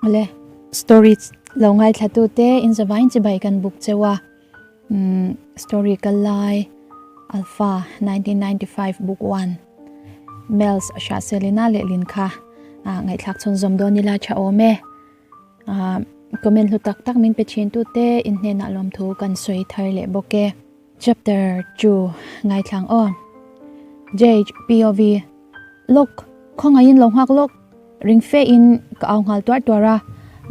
Awle, story lo ngaithla tute in zavain chibai kan buk cheu a, umm story kal lai Alpha 1995 book 1 Mels Hriahselina lehlin kha ngaihthlak chhunzawm dawn ila tha awm e. Ahh comment hlu tak tak min pe thin tute in hnenah lawmthu kan sawi thar leh bawk e. Chapter 2 Ngaithlang aw. Judge POV Lawk, khawngaihin lo nghak lawk, ring fe in ka au nghal tuar tuar a,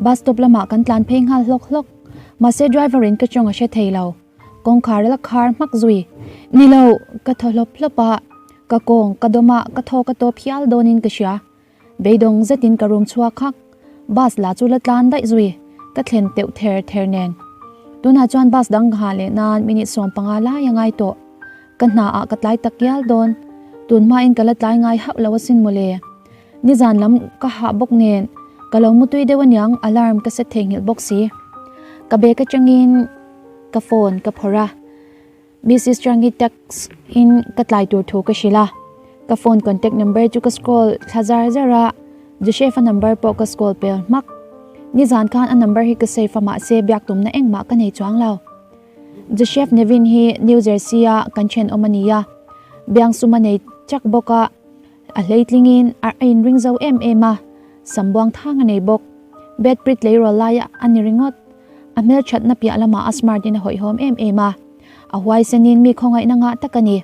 bus stop lamah kan tlan phei nghal hlawk hlawk. Mahse driver in ka chawng a hre thei lo, kawngkhar la khar hmak zui. Ni lo, ka thaw hlawp hlawp a, ka kawng ka dawm a, ka thaw ka tawp hial dawnin ka hria. Beidawng zetin ka room chhuak hak, bus la chu la tlan daih zui, ka thlen teuh ther ther nen. Tunah chuan bus dang ka hah leh nan minute 15 lai a ngai tawh. Ka hna ah ka tlai tak ngial dawn, tun hmain ka la tlai ngai hauh lo asin mawle. Nizan lam ka hah bawk nen, ka lo mutui deuh aniang alarm ka set theihnghilh bawk si. Ka bag atangin ka phone ka phawrh a. Mrs Changi text in ka tlai tur thu ka hrilh a, ka phone contact number chu ka scroll thla zar zar a, Joseph-a number pawh ka scroll pel hmak. Nizan khan a number hi ka save a mahse biak tumna engmah ka nei chuang lo. Joseph Nevin hi New Jersey a kan thenawm a ni a, biangsum a nei chak bawk a, a hleitlingin a inring zo em em a, sambuang thang a nei bawk. Bed prit leirawl lai a ni ringawt. A hmelthatna piah lamah a smart in a hawihhawm em em a, a huaisenin mi khawngaihna ngah tak a ni.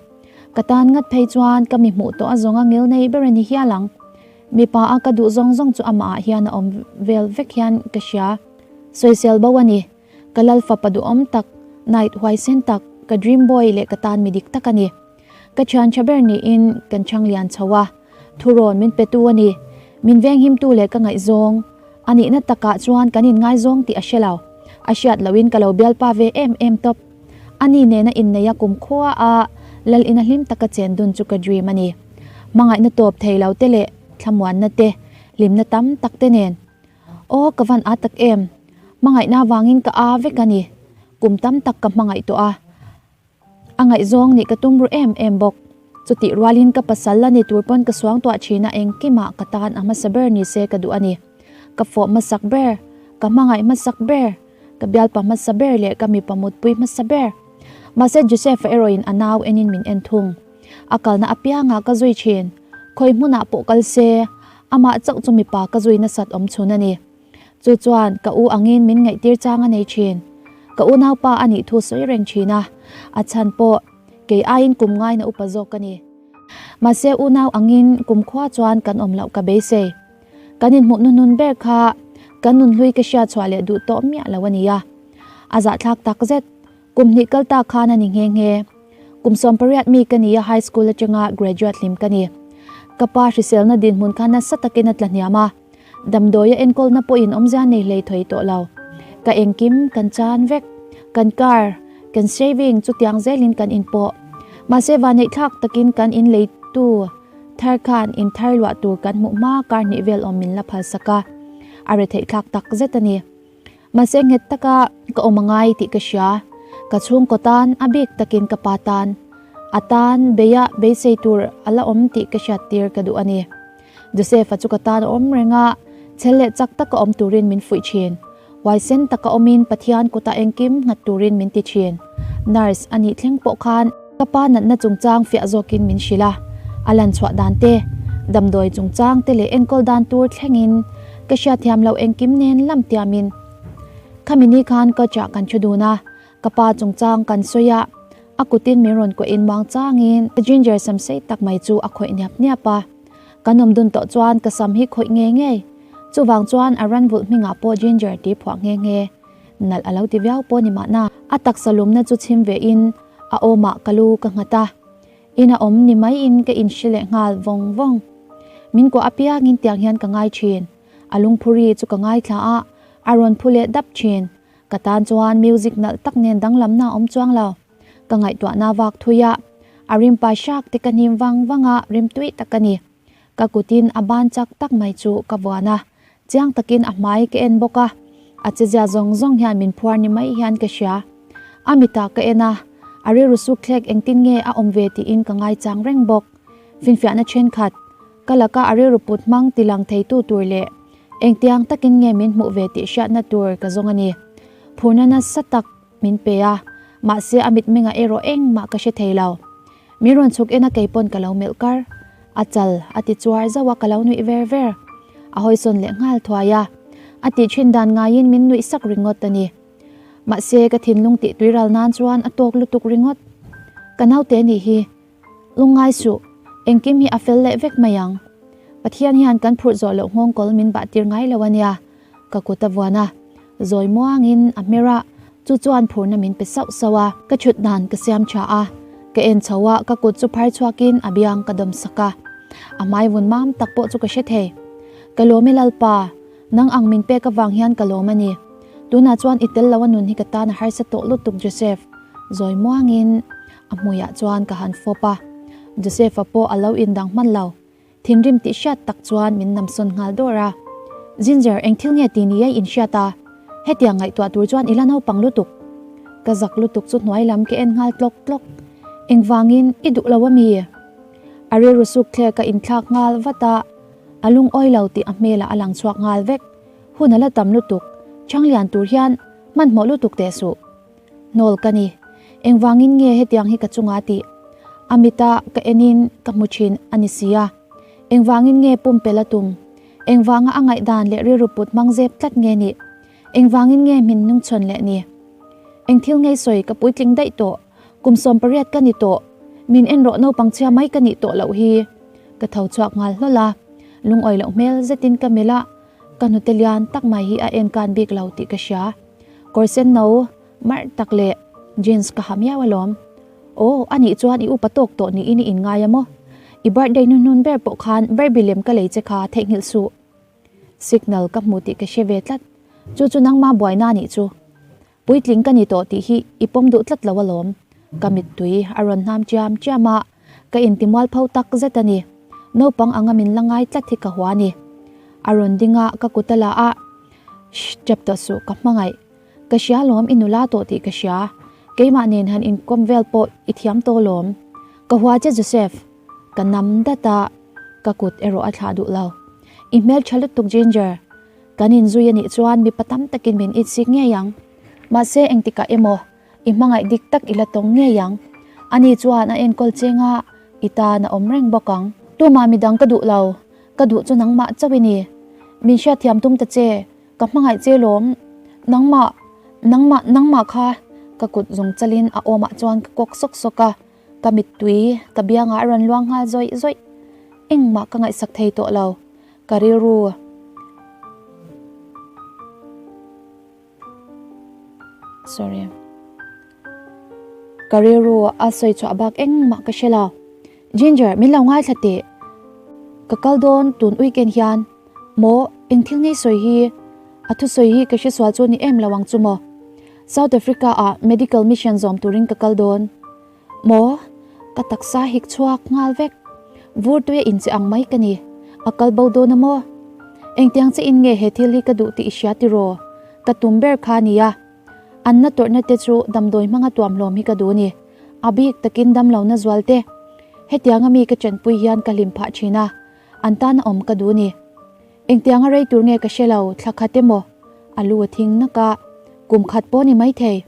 Ka tan ngat phei chuan ka mi hmuh tawh a zawnga ngil nei ber a ni hial ang. Mipa a ka duh zawng zawng chu amah ah hian a awm vel vek hian ka hria. Sawisel bo a ni. Ka lal fapa duhawm tak, night huaisen tak, ka dream boy leh ka tan mi dik tak a ni. Ka thian tha ber niin kan chhang lian chho a, thurawn min petu a ni. Min venghimtu leh ka ngaihzawng a nihna takah chuan kan inngaizawng tih a hre lo. A hriat lohin ka lo bialpa ve em em tawp. Ani nena inneih a kumkhua a lal ina hlim taka chen dun chu ka dream a ni. Hmangaihna tawp thei lo te leh thlamuanna te, hlimna tam tak te nen. Aw ka van a tak em! Hmangaihna vangin ka a vek a ni. Kum tam tak ka hmangaih tawh a. A ngaihzawng nih ka tum ru em em bawk. Chutih rualin ka pasal la ni tur pawn ka suangtuah thin a engkimah ka tan a hmasa ber ni se ka duh a ni. Ka fawh hmasak ber, ka hmangaih hmasak ber, ka bialpa hmasa ber leh ka mipa mutpui hmasa ber. Mahse Joseph-a erawhin a nau enin min en thung. A kalna apiangah ka zui thin. Khawi hmunah pawh kal se, amah chauh chu mipa ka zui nasat awm chhun a ni. Chu chuan ka u angin min ngaihtir chang a nei thin. Ka unaupa a nih thu sawi reng thin a, a chhan pawh kei aiin kum ngaina upa zawk ka ni. Mahse unau angin kumkhua chuan kan awm loh ka beisei. Kan inhmuh nuhnun ber kha kan nunhlui ka hriat chhuah leh duh tawh miah lo a ni a. A zahthlak takzet, kum hnih kal ta khan a ni nghe nghe. Kum 18 mi ka ni a high school atanga graduate hlim ka ni. Ka pa hriselna dinhmun kha nasa takin a tla hniam a. Damdawi a enkawlna pawhin awmzia nei hlei thawih tawh lo. Ka engkim kan chan vek. Kan car, kan saving chutiang zelin kan inpawh. Mahse vaneihthlak takin kan in leitu thar khan in thar luah tur kan hmuh hma kar hnih vel awm min la phalsak a. A retheihthlak tak zet a ni. Mahse nghet taka ka awm a ngai tih ka hria. Ka chhungkaw tan, a bik takin ka pa tan. A tan beia beisei tur a la awm tih ka hriattir ka duh a ni. Joseph-a chu ka tan a awm reng a, chhel leh chak taka awm turin min fuih thin. Huaisen taka awmin Pathian kutah engkim nghat turin min ti thin. Nurse a nih thleng pawh khan ka pa natna chungchang fiah zawkin min hrilh a, a lan chhuah dan te, damdawi chungchang te leh enkawl dan tur thlengin ka hriatthiam loh engkim nen lam tiamin khami ni khan coach-ah kan thu dun a, ka pa chungchang kan sawi a, a kutin min rawn kuah in muang changin ginger sam sei tak mai chu a khawih niap niap a. Kan awm dun tawh chuan ka sam hi khawih nge nge. Chuvang chuan a ran vulh hmingah pawh ginger tih phuah nghe nghe. Nalh a lo ti viau pawh ni mahna. A taksa lumna chu chhim ve in a awmah ka lu ka nghat a. In a awm ni mai in ka inhre leh nghal vawng vawng. Min kuah apiangin tiang hian ka ngai thin. A lungphuri chu ka ngaithla a, a rawn phu leh dap thin. Ka tan chuan music nalh tak nen danglamna a awm chuang lo. Ka ngaihtuahna vak thui a, a rim pai hrak te ka hnim vang vang a, rim tui tak a ni. Ka kutin a ban chak tak mai chu ka vuan a, chiang takin a hmai ka en bawk a, a chezia zawng zawng hian min phuar ni mai hian ka hria. A mitah ka en a, a rilru suk thlek engtin nge a awm ve tiin ka ngaichang reng bawk. Finfiahna thenkhat, ka laka a rilru put hmang tilang theitu tur leh. Engtiang takin nge min hmuh ve tih hriatna tur ka zawng a ni. Phurna nasa tak min pe a, mahse a mitmengah erawh engmah ka hre thei lo. Min rawn chhuk en a keipawn ka lo melh kar. A chal a ti chuar zauh a ka lo nuih ver ver. A hawisawn leh nghal thuai a. A tih thin dan ngaiin min nuih sak ringawt a ni. Mahse ka thinlung tih tuiral nan chuan a tawk lutuk ringawt. Ka naute nih hi. Lungngai suh, engkim hi a fel leh vek mai ang. Pathian hian kan phurh zawh loh nghawngkawl min bah tir ngai lo a nia, ka kut a vuan a. Zawi muangin a hmer a, chu chuan phurna min pe sauh sauh a. Ka chhut dan ka siam tha a, ka en chho a, ka kut chu phar chhuakin a biang ka dawm sak a. A hmai vun mam tak pawh chu ka hre thei. Ka lawm e Lalpa, nang ang min pek avang hian ka lawm a ni. Tunah chuan i tel lo a nun hi ka tan a harsa tawh lutuk Joseph, zawi muangin A hmuiah chuan ka han fawp a, Joseph-a pawh a lo indang hman lo. Thinrim tih hriat tak chuan min namsawn nghal dawr a. Ginger, eng thil nge ti ni a inhriat a? Hetiang ngaihtuah tur chuan i la naupang lutuk. Ka zak lutuk chu hnuai lam ka en nghal tlawk tlawk. Engvangin i duh lo a mi? A rilru suk thlek a inthlak nghal vat a, a lungawi lo tih a hmelah a lang chhuak nghal vek. Hun a la tam lutuk, chhanglian tur hian hmanhmawh lutuk teh suh. Hnawl ka ni. Engvangin nge hetiang hi ka chunga tih? A mita ka enin ka hmu thin a ni si a. Engvangin nge pumpelh a tum? Engvanga a ngaihdan leh rilru put hmang zep tlat nge nih? Engvangin nge min hnungchhawn leh ni? Eng thil ngei sawi ka puitling daih tawh? Kum 18 ka ni tawh. Min en rawh naupang chhia mai ka nih tawh loh hi. Ka tho chhuak nghal hlawl a. Lungawi loh hmel zetin ka melh a, ka hnute lian tak mai hi a enkan bik lo tih ka hria. Kawr sen no marh tak leh jeans ka ha miau alawm. Aw, a nih chuan i upa tawk tawh niin i inngai a maw? I birthday hnuhnun ber pawh khan Barbie lem ka lei che kha theihnghilh suh. Signal ka hmu tih ka hre ve tlat. Chu chu nangma buaina a nih chu. Puitling ka ni tawh tih hi i pawm duh tlat lo alawm. Ka mittui a rawn hnam chiam chiam a, ka intimualpho tak zet a ni. Naupang anga min la ngai tlat hi ka hua a ni. A rawn ding a, ka kut a la a, Shh, tap tawh suh, ka hmangaih. Ka hria lawm i nula tawh tih ka hria. Keimah nen han inkawm vel pawh i thiam tawh lawm. Ka hua che Joseph. Ka nam dat a, ka kut erawh a thlah duh lo. I hmeltha lutuk Ginger. Kan inzui a nih chuan mipa tam takin min itsik ngei ang. Mahse engtikah emaw i hmangaih dik tak i la tawng ngei ang. Ani chuan a enkawl cheng a, i tan a awm reng bawk ang. Tumah midang ka duh lo, ka duh chu nangmah chauh i ni. Min hriatthiam tum ta che, ka hmangaih che lawm. Nangmah, nangmah, nangmah kha ka kut zawng chalin a awmah chuan ka kawk sawk sawk a, ka mittui ka biangah a rawn luang nghal zawih zawih. Engmah ka ngaihsak thei tawh lo. Ka rilru sorry ka rilru a sawi chhuah bak engmah ka hre lo Ginger min lo ngaithla teh ka kal dawn tun weekend hian maw eng thil ngei sawi hi a thusawi hi ka hre sual chu ni em lo ang chu maw South Africa ah medical mission zawm turin ka kal dawn Maw? Ka taksa hik chhuak nghal vek. Vur tui a inche ang mai ka ni. A kal bo dawn a maw? Engtiang che in nge he thil hi ka duh tih i hria tiraw? Ka tum ber kha a nia. An na tawrhna te chu damdawi hmanga tuam hlawm hi ka duh ni. A bik takin damlo na zual te. Hetianga mi ka chanpui hian ka hlim phah thin a. An tan a awm ka duh ni. Engtianga rei tur nge ka hre lo, thla khat emaw? A lu a thing nak a. Kum khat pawh ni maithei.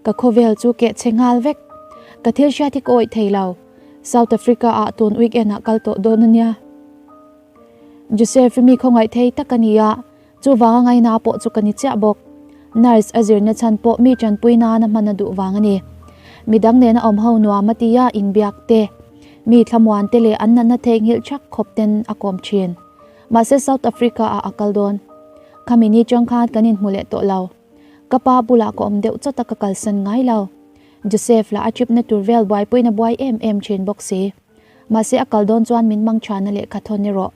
Ka khawvel chu keh chhe nghal vek. Ka thil hriat hi ka awih thei lo. South Africa ah tun weekend ah kal tawh dawn a nia. Joseph i mi khawngaih thei tak a ni a, chuvanga ngaina pawh chu ka ni chiah bawk. Nurse a zirna chhan pawh mi tanpui nana hman a duh vang a ni. Midang nena awm ho nuam a tia inbiak te, mi thlamuan te leh an natna theihnghilh thak khawp ten a kawm thin. Mahse South Africa ah a kal dawn. Khami ni chang khan kan inhmu leh tawh lo. Ka pa bulah ka awm deuh chawt a ka kalsan ngai lo. Joseph lah a trip na tur vel buaipuiin a buai em em thin bawk si. Mahse a kal dawn chuan min mang thana lehkha thawn erawh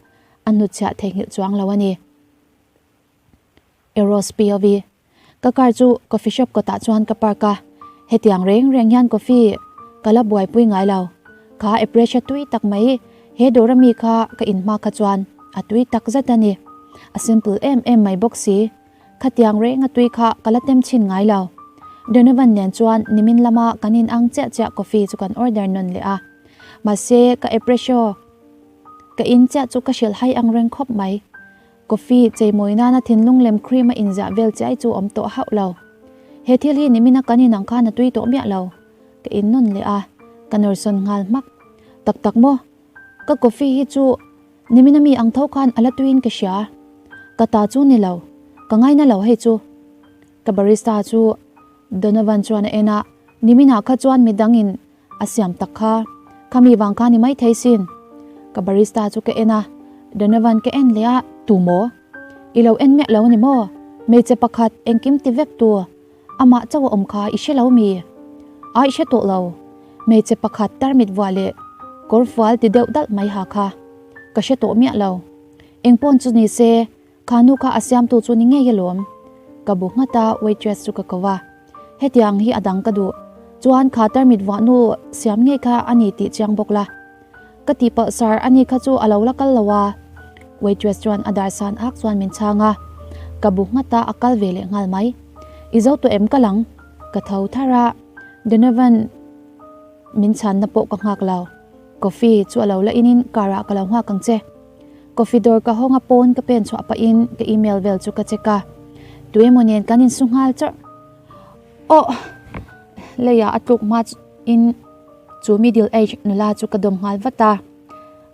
a hnutchhiah theihnghilh chuang lo a ni. Eros POV. Ka car chu coffee shop kawtah chuan ka park a, hetiang reng reng hian coffee ka la buaipui ngai lo. Kha Epresha tui tak mai he dawr ami kha ka inhma kha chuan a tui tak zet a ni. A simple em em mai bawk si. Khatiang reng a tui kha ka la tem chhin ngai lo. Donovan nen chuan nimin lama kan in ang chiah chiah coffee chu kan order nawn leh a. Mahse ka espresso ka in chiah chu ka hrilh hai ang reng khawp mai. Coffee cheimawi nana thinlung lem cream a inziah vel chiai chu awm tawh hauh lo. He thil hi nimina kan in ang khan a tui tawh miah lo. Ka in nawn leh a, ka nawr sawn nghal hmak. Tak tak maw? Ka coffee hi chu nimina mi ang tho khan a la tuiin ka hria. Ka ta chu ni lo, ka ngaina lo hei chu. Ka barista chu Donovan chuan a en a, niminah kha chuan midangin A siam tak kha, khami vang kha ni mai thei sin. Ka barista chu ka en a, Donovan ka en leh a, tu maw? I lo en miah lo a ni maw? Hmeichhe pakhat engkim ti vek tu, amah chauh a awm kha i hre lo mi? Ai hre tawh lo, hmeichhe pakhat tarmit vuah leh kawr fual ti deuh dalh mai ha kha ka hre tawh miah lo. Engpawn chu ni se, Kha nu kha a siamtu chu ni ngei alawm. Ka bu nghat a, waitress chu ka ko a. Hetiang hi a dang ka duh. Chuan kha tarmit vuah nu siam ngei kha a ni tih chiang bawk la. Ka tihpalh sar a ni kha chu a lo la kal lo a. Waitress chuan a dar san ak chuan min chhang a. Ka bu nghat a, a kal ve leh nghal mai. I zo tawh em ka lang? Ka tho thar a. Donovan min chhanna pawh ka nghak lo. Coffee chu a lo la inin car ah ka lo nghak ang che. Coffee dawr ka hawng a pawn ka pen chhuah pahin ka email vel chu ka check a, tuemaw nen kan insu nghal chawrh. Awh! Leiah a tluk hma in chu middle age nula chu ka dawm nghal vat a,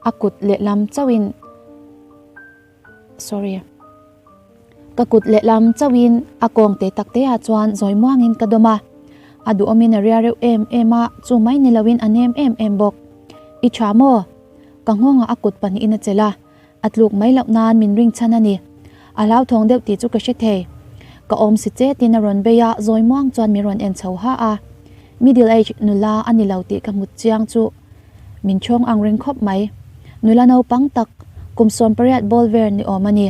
a kut lehlam chauhin sorry ka kut lehlam chauhin a kawng te tak te ah chuan zawi muangin ka dawm a, a duhawmin a ria reuh em em a, chu mai ni loin a nem em em bawk. I tha maw? Ka nghawngah a kut pahnihin a chelh a, a tluk mai loh nan min ring chhan a ni. A hlauthawng deuh tih chu ka hre thei. Ka awm si chetin a rawn bei a, zawi muang chuan min rawn en chho ha a. Middle age nula a ni lo tih ka hmu chiang chu min chhawng ang reng khawp mai. Nula naupang tak, kum 18 ball ver ni awm a ni.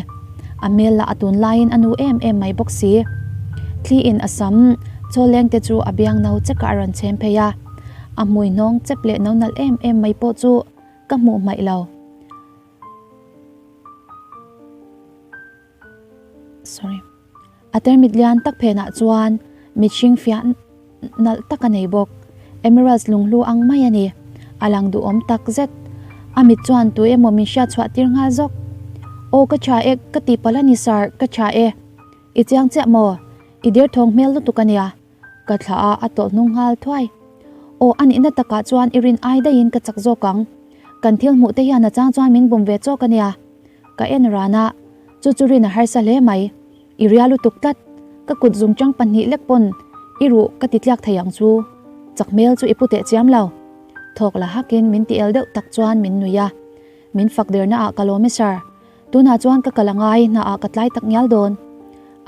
A hmel lah a tun laiin a nu em em mai bawk si. Thli in a sam chaw leng te chu a biang no chekah a rawn chhem phei a. A hmui hnawng chep leh no nalh em em mai pawh chu ka hmuh hmaih lo. Sorry. A termit lian tak phenah chuan mihring fiah nalh tak a nei bawk. Emeralds lunghlu ang mai a ni. A lang duhawm tak zet. A mit chuan tu emaw min hriat chhuah tir nghal zawk. Aw ka tha e, ka tih palh a ni sir, ka tha e. I chiang chiah maw? I derthawng hmel lutuk a nia. Ka thlah a, a tawlh hnung nghal thuai. Aw, a nihna takah chuan i rin ai daihin ka chak zawk ang. Kan thil hmuh te hian a chang chuan min bum ve chawk a nia. Ka en ran a, chu chu rin a harsa hle mai. I ria lutuk tlat. Ka kut zungchang pahnih lek pawn i ruh ka ti tliak thei ang chu. Chak hmel chu i pu teh chiam lo. Thawk la hakin min ti el deuh tak chuan min nui a. Min fak derna ah ka lawm e sir. Tunah chuan ka kal angai hnaah ka tlai tak ngial dawn.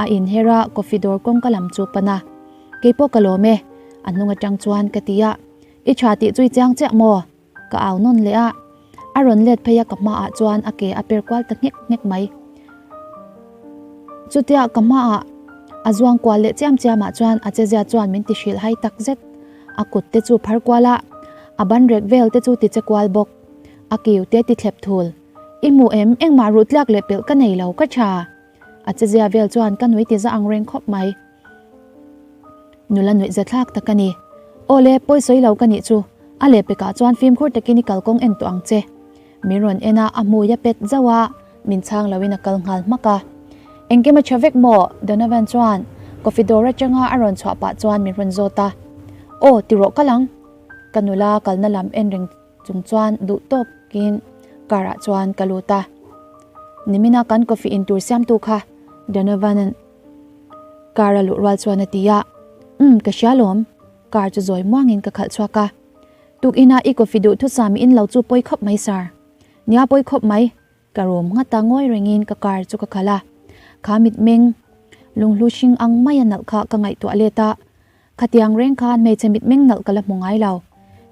A inher a, coffee dawr kawngka lam chu pan a. Keipawh ka lawm e, a hnung atang chuan ka ti a. I tha tih chu i chiang chiah maw? Ka au nawn leh a. A rawn let phei a ka hmaah chuan a ke a per kual ta nghek nghek mai. Chutia ka hmaah a zuang kual leh chiam chiamah chuan a chezia chuan min ti hrilh hai tak zet. A kut te chu phar kual a, a ban rek vel te chu ti che kual bawk. A kiu te ti thlep thul. I hmu em, engmah ruh tliak leh pelh ka nei lo, ka tha. A chezia vel chuan ka nui ti za ang reng khawp mai. Nula nuih za thlak tak a ni. Aw le, pawi sawi lo ka nih chu. A leh pekah chuan fimkhur takin i kalkawng en tawh ang che. Min rawn en a, a hmui a pet zauh a, min chhang loin a kal nghal hmak a. Engkim a tha vek maw? Donovan chuan coffee dawr atanga a rawn chhuah pah chuan min rawn zawt a. Aw, ti rawh kal ang. Ka nula kalna lam en reng Chung chuan duh tawkin car ah chuan ka lut a, nimina kan coffee in tur siamtu kha Donovan-a'n car a luh rual chuan a ti a, Umm ka hria lawm, car chu zawi muangin ka khalh chhuak a, Tukinah i coffee duh thusam in lo chu pawi khawp mai sir. Nia pawi khawp mai, Ka rum nghat a ngawi rengin ka car chu ka khalh a, kha mitmeng lunghlu hring ang mai a nalh kha ka ngaihtuah let a, khatiang reng khan hmeichhe mitmeng nalh ka la hmu ngai lo.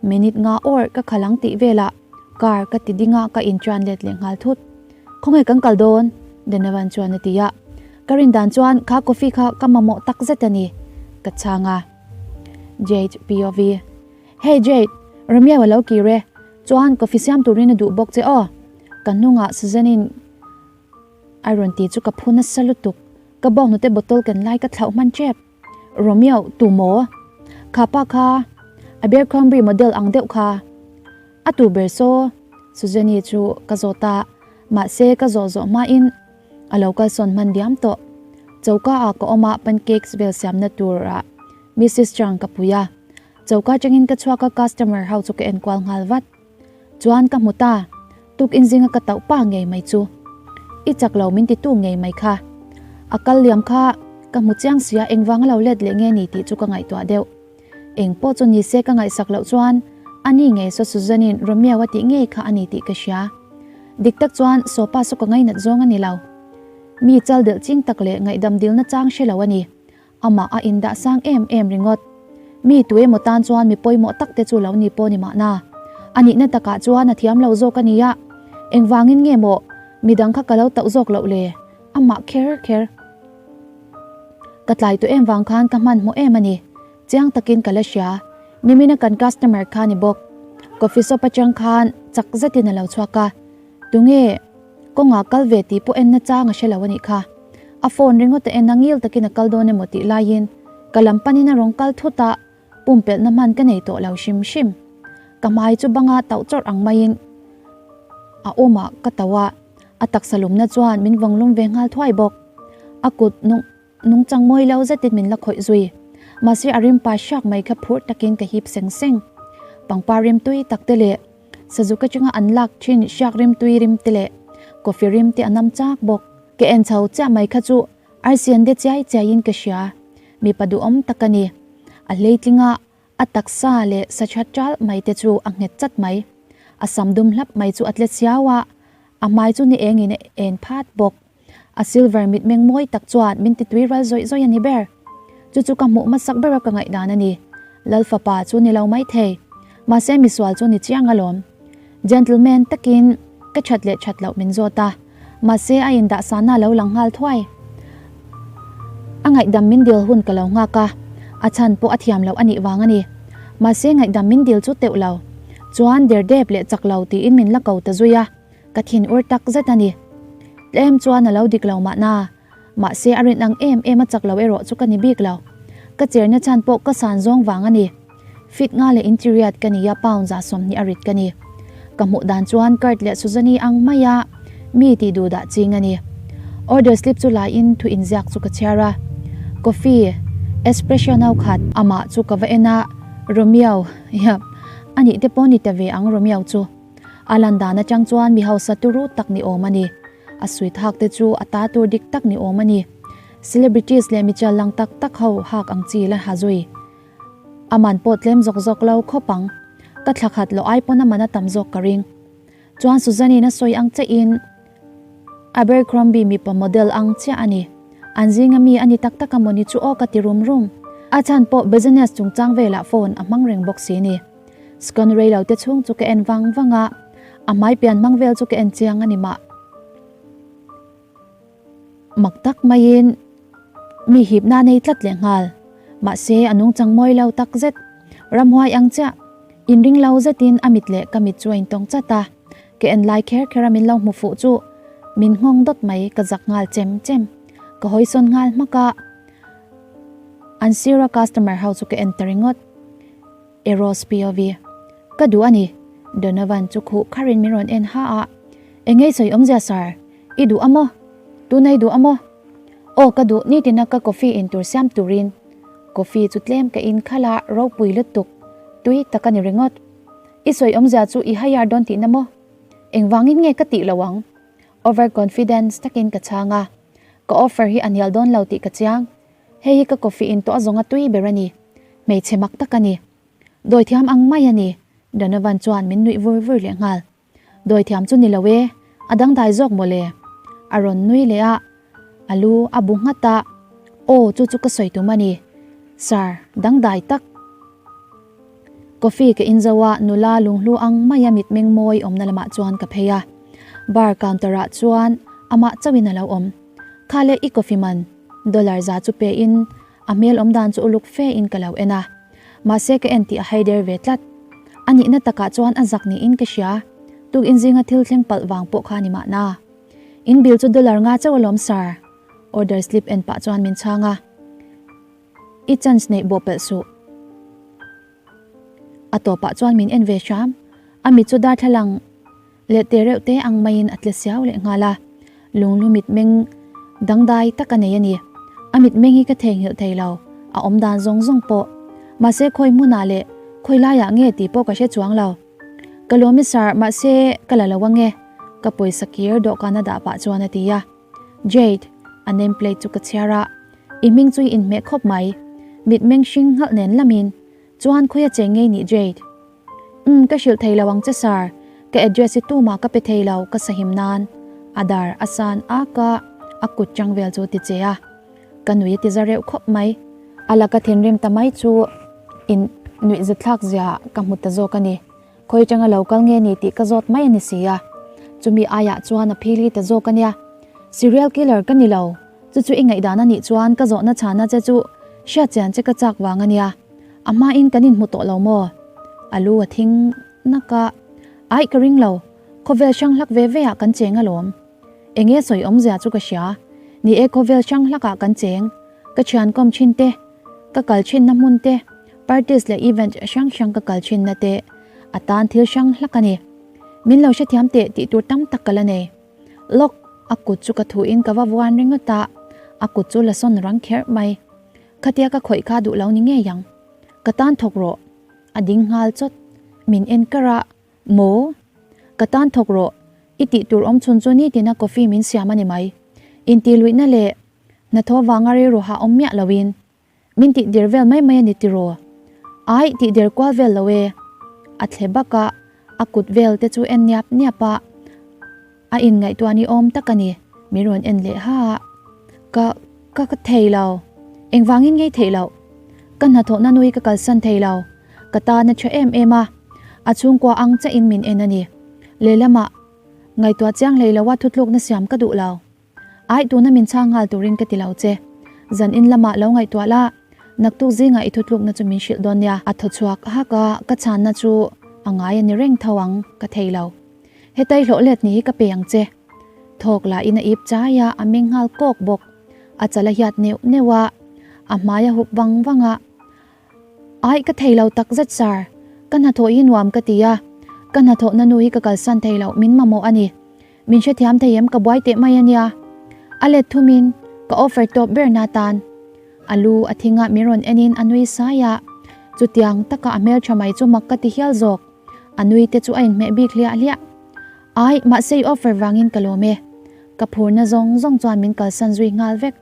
Minute nga awr ka khalh ang tih velah car ka ti ding a ka inṭan let leh nghal thut. Khawnge kan kal dawn? Donovan chuan a ti a, ka rin dan chuan kha coffee kha ka mamawh tak zet a ni, ka chhang a. Jade POV. Hey Jade, Romeo a lo kir e, chuan coffee siam turin a duh bawk che aw. Ka hnungah Suzanne-in a rawn ti chu ka phu nasa lutuk, ka bawnghnute bottle ken lai ka thlauh hman tep. Romeo, tu maw? Kha pa kha, Abercrombie model ang deuh kha. A tu ber saw? Suzanne-i chu ka zawt a, mahse ka zawh zawh hmain. A lo kalsawn hman diam tawh. Choka ah ka awm a, pancakes vel siamna tur ah Missus Chang ka pui a. Choka atangin ka chhuak a, customer ho chu ka enkual nghal vat. Chuan ka hmu ta, tuk inzinga ka tauh pa ngei mai chu. I chak lo min titu ngei mai kha. A kal liam kha ka hmu chiang sia engvang a lo let leh nge ni tih chu ka ngaihtuah deuh. Eng pawh chu ni se ka ngaihsak loh chuan a ni ngei saw Susan-in Romeo a tih ngei kha a ni tih ka hria. Dik tak chuan Sopa saw ka ngainat zawng a ni lo. Mi chal delh ching tak leh ngaihdam dilna chang hre lo a ni. Amah a indah sang em em ringawt. Mi tu emaw tan chuan mi pawimawh tak te chu lo ni pawh ni mahna. A nihna takah chuan a thiam lo zawk a nia. Engvangin nge maw midang kha ka lo tauh zawk loh le? Amah kher kher. Ka tlai tawh em vang khan ka hmanhmawh em a ni. Chiang takin ka la hria. Nimina kan customer kha ni bawk. Coffee shop atang khan chak zetin a lo chhuak a. Tunge kawngah kal ve tih pawh en nachang a hre lo a nih kha. A phone ringawt a en a ngil takin a kal dawn emaw tih laiin ka lam panin a rawn kal thut a, pumpelhna hman ka nei tawh lo hrim hrim. Ka hmai chu banga tauh chawrh ang maiin a awmah ka tauh a, a taksa lumna chuan min vawng lum ve nghal thuai bawk. A kut nung Nungchang mawi lo zetin min la khawih zui. Mahse a rim pa hriak mai kha phur takin ka hip seng seng. Pangpar rim tui tak te leh Sazuk atanga an lak thin hriak rim tui rim te leh coffee rim te a nam chak bawk. Ka en chho chiah mai kha chu arsian de chiai chiaiin ka hria. Mipa duhawm tak a ni. A hleitling a, a taksa leh sa tha ṭalh mai te chu a nghet chat mai. A sam dum hlap mai chu a tle chiau a, a hmai chu ni engin a en phat bawk. A silver mitmeng mawi tak chuan min ti tui ral zawih zawih a ni ber. Chu chu ka hmuh hmasak bera ka ngaihdan a ni. Lal fapa chu ni lo mai thei. Mahse misual chu ni chiang alawm. Gentleman takin ka that leh that loh min zawt a. Mahse a indah sana lo lang nghal thuai. A ngaihdam min dil hun ka lo nghak a, a chhan pawh a thiam loh a nih vang a ni. Mahse ngaihdam min dil chu teuh lo. Chuan derdep leh chak lo tiin min la ko ta zui a. Ka thin ur tak zet a ni. Tlem chuan a lo dik lo mahna, mahse a rin ang em em a chak lo erawh chu ka ni bik lo. Ka cherna chhan pawh ka san zawng vang a ni. Fit nga leh inchiriat ka ni a pound 120 a rit ka ni. Ka hmuh dan chuan Kurt leh Suzanne ang maia mi tih duh dah ching a ni. Order slip chu la in thu inziak chu ka chhiar a. Coffee, espresso no khat. Amah chu ka va en a, Romeo, yep, anih te pawh ni ta ve ang Romeo chu. A lan dan atang chuan mi hausa turu tak ni awm a ni. A suit hak te chu a ta tur dik tak ni awm a ni. Celebrities leh mi chal lang tak tak ho hak ang chi la ha zui. A man pawh tlem zawk zawk lo khawp ang. Ka thla khat loh ai pawn a man a tam zawk ka ring. Chuan Suzanne-in a sawi ang chiah in Abercrombie mipa model ang chiah a ni. An zinga mi a ni tak tak a maw ni chu aw ka ti rum rum. A chhan pawh business chungchang velah phone a hmang reng bawk si ni. Scon rei lo te chhung chu ka en vang vang a, a hmai pian hmang vel chu ka en chiang a ni mah. Mak tak maiin mi hipna nei tlat leh nghal. Mahse a nungchang mawi lo tak zet. Ramhuai ang chiah, inring lo zetin a mit leh ka mit chu a intawng chat a. Ka en lai kher kher a min lo hmu fuh chu min nghawng dawt mai ka zak nghal chem chem. Ka hawisawn nghal hmak a, an sira customer ho chu ka en ta ringawt. Eros POV. Ka duh a ni. Donovan chu khuh kharin min rawn en ha a. Engei sawi awmzia sir? I duh a maw? Tunei duh a maw? Aw ka duh nitina ka coffee in tur siam turin. Coffee chu tlem ka in khalh a ropui lutuk. Tui tak a ni ringawt. I sawi awmzia chu i hire dawn tihna maw? Engvangin nge ka tih lo ang? Over confidence takin ka chhang a. Ka offer hi a hnial dawn lo tih ka chiang. Hei hi ka coffee in tawh a zawnga tui ber a ni. Hmeichhe mak tak a ni. Dawithiam ang mai a ni, Donovan chuan min nuih vur vur leh nghal. Dawithiam chu ni lo e, a dangdai zawk maw le? A rawn nui leh a, a lu a bu nghat a, Aw, chu chu ka sawi tum a ni, Sir, dangdai tak. Coffee ka in zo a, nula lunghlu ang maia mitmeng mawi awmna lamah chuan ka phei a. Bar counter ah chuan amah chauhin a lo awm. Kha leh i coffee man, dollar za chu pe in A hmel awm dan chu uluk fe in ka lo en a, mahse ka en tih a hai der ve tlat. A nihna takah chuan a zak niin ka hria, tukin zinga thil thleng palh vang pawh kha ni mahna. In bill chu dollar nga chauh alawm sir, order slip en pah chuan min chhang a. I chance neih bawh pelh suh. A tawpah chuan min en ve hram, a mit chu darthlalang leh te reuh te ang maiin a tle siau leh nghal a, lunglu mitmeng. Dangdai tak a nei a ni. A mitmeng hi ka theihnghilh thei lo, a awm dan zawng zawng pawh. Mahse khawi hmunah leh khawi laiah nge tih pawh ka hre chuang lo. Ka lawm i sar, mahse ka la lo ange, ka pawisa kir dawhkan a dah pah chuan a ti a. Jade, a name plate chu ka chhiar a, i hming chu i inhmeh khawp mai. Mitmeng hring nghalh nen lamin chuan khawi a cheng ngei nih Jade? Umm, ka hrilh thei lo ang che sir, ka address hi tumah ka pe thei lo ka sahim nan a dar a san ak a, a kut chang vel chu ti che a, ka nui a ti za reuh khawp mai. A laka thinrim ta mai chu in nuih zathlak zia ka hmu ta zawk a ni, khawi tanga lo kal nge ni tih ka zawt mai a ni si a, chumi aiah chuan a phili ta zawk a nia, serial killer ka ni lo, chu chu i ngaihdan a nih chuan ka zawhna chhana che chu hriatchian che ka chak vang a nia. A hmain kan inhmu tawh lo maw? A lu a thing nak a, Aih ka ring lo, khawvel hrang hlak ve ve ah kan cheng alawm. Enge sawi awmzia chu ka hria, ni e khawvel hrang hlak ah kan cheng, ka thian kawm thin te, ka kal thin na hmun te, parties leh event hrang hrang ka kal thin na te, a tan thil hrang hlak a ni. Min lo hrethiam teh tih tur tam tak ka la nei. Lawk, a kut chu ka thu in ka va vuan ringawt a, a kut chu la sawn rang kherh mai. Khatia ka khawih kha duh lo ni ngei ang. Ka tan thawk rawh. A ding nghal chawt. Min en kar a, Maw? Ka tan thawk rawh. I tih tur awm chhun chu nitina coffee min siam a ni mai. Intihluihna leh hnathawh vanga rilru hah awm miah loin min tih dir vel mai mai a ni tiraw? Aih, tih dir kual vel lo e. A thle bak a, a kut vel te chu en niap niap a. A inngaihtuah ni awm tak a ni, min rawn en leh ha a. Ka, ka, ka thei lo. Engvangin ngei theih loh? Ka hnathawhna nui ka kalsan thei lo. Ka tan a tha em em a. A chhungkua ang chiah in min en a ni. Lehlamah, ngaihtuah chiang hlei loa thutlukna siam ka duh lo. Aih, tuna min chhang nghal turin ka ti lo che. Zan in lamah lo ngaihtuah la, naktuk zingah i thutlukna chu min hrilh dawn nia. A thaw chhuak hak a, ka chhanna chu a ngai a ni reng tho ang, ka thei lo. Hetai hlawh let ni hi ka pe ang che. Thawk lah in a ip chai a, a meng nghal kawk bawk. A chal a hiat neuh neuh a, a hmai a hup vang vang a. Aih ka thei lo tak zet sir, ka hnathawh hi nuam ka ti a, ka hnathawhna nu hi ka kalsan thei lo, min mamawh a ni. Min hrethiam thei em ka buai teh mai a nia. A let thum in ka offer tawp ber na tan. A lu a thing a min rawn en in a nui sai a, chutiang taka a hmeltha mai chu mak ka ti hial zawk. A nui te chu a inhmeh bik hliah hliah. Ai, mahse i offer vangin ka lawm e. Ka phurna zawng zawng chuan min kalsan zui nghal vek.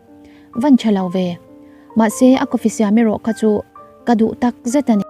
Van tha lo ve. Mahse a coffee siam erawh kha chu ka duh tak zet a ni.